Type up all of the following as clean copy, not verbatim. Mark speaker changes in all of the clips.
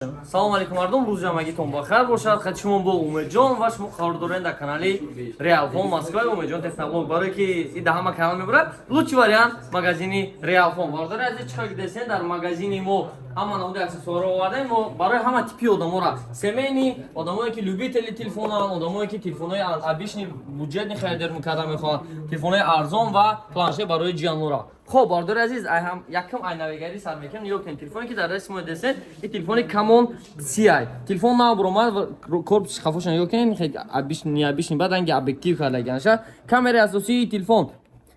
Speaker 1: Салом алейкум, мардум, рӯзи ҳамагитон бахайр бошад. Хати шумо бо Умедҷон ва шумо қарор доред дар канали Реалфон Москва, Умедҷон Техноблог. Барое ки и да ҳама канал мебарад, лучший вариант магазини Реалфон. Бародари азиз, чӣ кор дидесен, дар магазини мо ҳама намуди аксессуарро овардаем мо барои ҳама типи одамора: семейный, одамое ки любители телефонанд, одамое ки телефонҳои обычный, бюджетный харидор карда мехоҳанд, телефонҳои арзон ва планшет барои ҷиянора. Хоб, бародари азиз, якум ай навигарӣ сар мекунем. Нигоҳ кунед, телефоне ки дар дасти мо десен, ин телефони Камон Си. Телефон нав буромад ва корпуси хафоша нигоҳ кунед, хеле обычный, необычный, баъд ранги объектив кардаганша. Камераи асосии телефон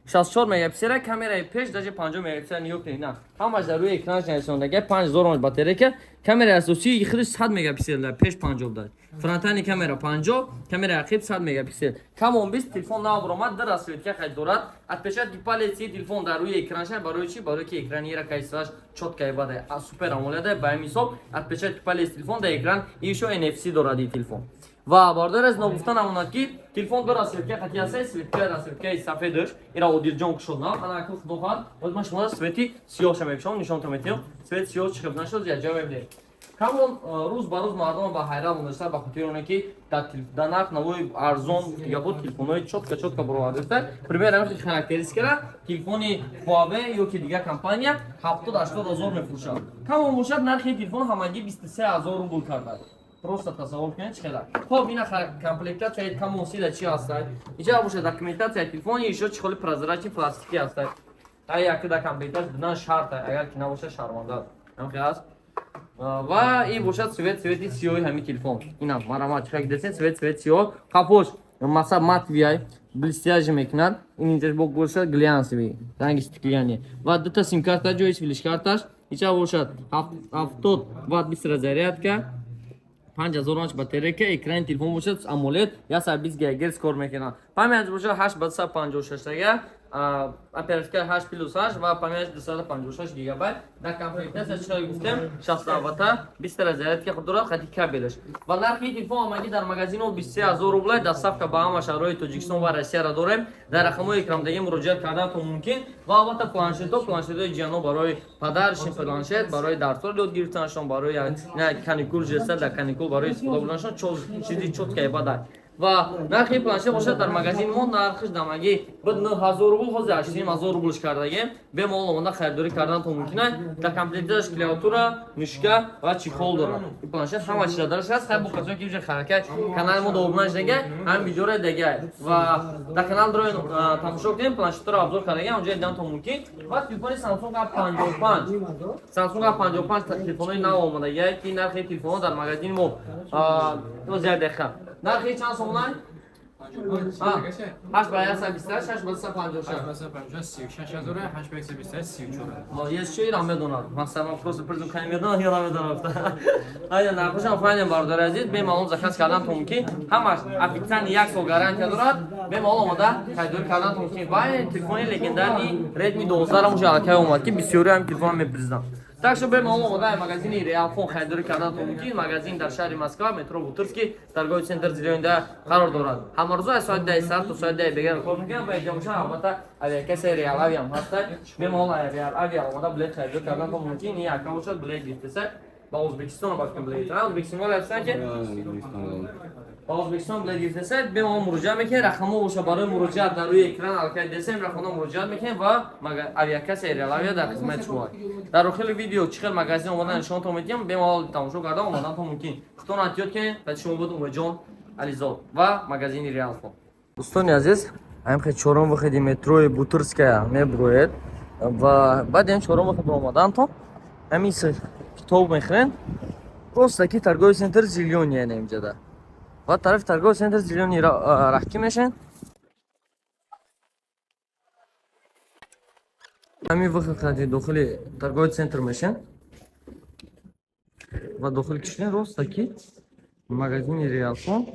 Speaker 1: 64 мегапиксела, камераи пеш даже 50 мегапиксел. Нигоҳ кунед, на ҳамаш дар рӯи экранаш нависондага. 5000 омад батарейка, камераи асосии худаш 100 мегапиксел, дар пеш 50 дад, фронтальный камера 50, камераи ақиб 100 мегапиксел. Камон 20 телефон нав буромад, дар расцветка хай дорад. Отпечатки палец и телефон дар рӯи экранша. Барои чӣ? Барои ки экрани ира качество ш чёткая, бада супер AMOLED. Ба ҳамин ҳисоб отпечатки палец телефон дар экран и ещё NFC дорад ин телефон. Ва бародар, аз ногуфта намонад, ки телефон дора расцветка хати ҳаста, цветка, расцветка и сафедаш. Ира Одилҷон кушод нав. Ана акун, худо хоҳад, боз ман шумо цвет и сиёҳша мепишам, нишонтон метиҳам. Цвет сиёҳ чӣ хел нашуд, якҷоя мебинед. Камон рӯз ба рӯз мардум ба ҳайрат мондааста, ба хотири оне ки дар нарх навои арзон дига буд, телефонҳои чётко, чётко баровардааста. Пример, ҳамин характеристика ра телефони Huawei ё ки дигар компания 70-80 ҳазор мефурӯшад. Камон бошад, нархи телефон ҳамагӣ 23 000 рубл кардааст. Просто тасаввур кунед, чӣ хела. Хоб, ина комплектация и Камон Сида чӣ ҳастад? Иҷа бошад документация и телефон, ишо чехол и прозрачный пластикӣ ҳастад. Ай яке дар комплектация будан шарт, агар ки набошад, шарманда ҳамхел аст. Ва ин бошад цвет и сиёҳи ҳамин телефон. Ина марамат, чӣ десен, цвет сиёҳ, қафош маса матовый, блестящий мекунад. Ин инҷаш бо бошад глянцевый, ранги стеклянный ва дута симкарта, ҷои флешкарташ. Ича бошад 70 ватт быстрая зарядка, 5000 мАч батарейка, экрани телефон бошад AMOLED, 120 ГГц кор мекунад. Память бошад 8 ба 256 тага, оперативка 8 плюс 8 ва память 256 гигабайт. Дар комплектация чӣ гуфтем, 60 ватта быстрая зарядка худ дорад, хати кабелаш. Ва нархи телефон ҳамагӣ дар магазино 23 000 рубла. Доставка ба ҳама шаҳрҳои Тоҷикистон ва Россияро дорем. Дар рақамҳои экрамдагӣ муроҷиат карданатон мумкин. Ва албатта планшетҳо, планшетҳои ҷиано, барои падаршин планшет, барои дарсҳоро ёд гирифтанашон, барои каникул жеста, дар каникул барои истифода бурданашон чизи чёткае бадай. Ва нархи планшет бошад, дар магазини мо нархиш дамагӣ буд 9000 рубл, ҳозир 8500 рублш кардагем. Бемалол омода харидорӣ карданатон мумкин аст. Дар комплектация ш клавиатура, мышка ва чехол дорад. Ин планшет ҳама чиза дараш ҳаст. Хай, бо касое ки уже ҳаракат канали мо добуна шудага, ҳамин видеоро дага ва дар канал дорои тамошо кунем, планшетҳоро обзор кардагем, онҷо диданатон мумкин. Ва телефони Samsung A55, Samsung A55, телефонҳои нав омадагия, ки нархи телефонҳо дар магазини мо, як дақиқа, нархи чанд сомона? Ҳашт ба 128, ҳашт ба 256. Ещё ира медонад. Масалан, ман просто призм кани медонад ё намедонад. Ая нархошам файнем, бародари азиз, бемалол заказ кардан мумкин. Ҳамаш официально як сол гарантия дорад. Бемалол омода харидорӣ кардан мумкин. Ва телефони легендарный Redmi 12 ам уже аллакай омад, ки бисёри ҳам телефон мепризиданд. Так что бемалол омода магазини Реалфон харидорӣ кардан мумкин. Магазин дар шаҳри Москва, метро Бутырский, торговый центр Зелёный қарор дорад. Ҳамарӯза аз соати 10 сар то соати 10 бегар кор мекунад. Ва инҷа бошад, албатта, авиакасса Реал Авиам ҳаста. Бемалол Реал Авиа омода билет харидорӣ кардан мумкин. Ин яка бошад билет гирифтеса ба Ӯзбекистон, ба фикр билет. Ӯзбекистон ҳастан ки ба Ӯзбекистон билет гирифтеса, бемалол муроҷиат мекунед. Рақамҳо боша барои муроҷиат дар рӯи экран аллакай десем, рақамҳо муроҷиат мекунед ва авиакасса Реал Авиа дар хизмати шумо. Дар охири видео чӣ хел магазин омода нишонтон медиҳам, бемалол тамошо карда омадантон мумкин. Худтон эҳтиёт кунед. Ба шумо буд Умедҷон Ализод ва магазини Реалфон. Дӯстони азиз, ҳамин чорум выход и метрои Бутырская мебуроед ва баъди ҳам чорум выход омадантон, ҳамин китоб мехӯрен, просто ки торговый центр Зелёный, яъне инҷада ва тарафи торговый центр Зелёный раҳкӣ мешен. Ҳамин выход қади дохили торговый центр мешен ва дохили кишвен роста ки магазини Реалфон.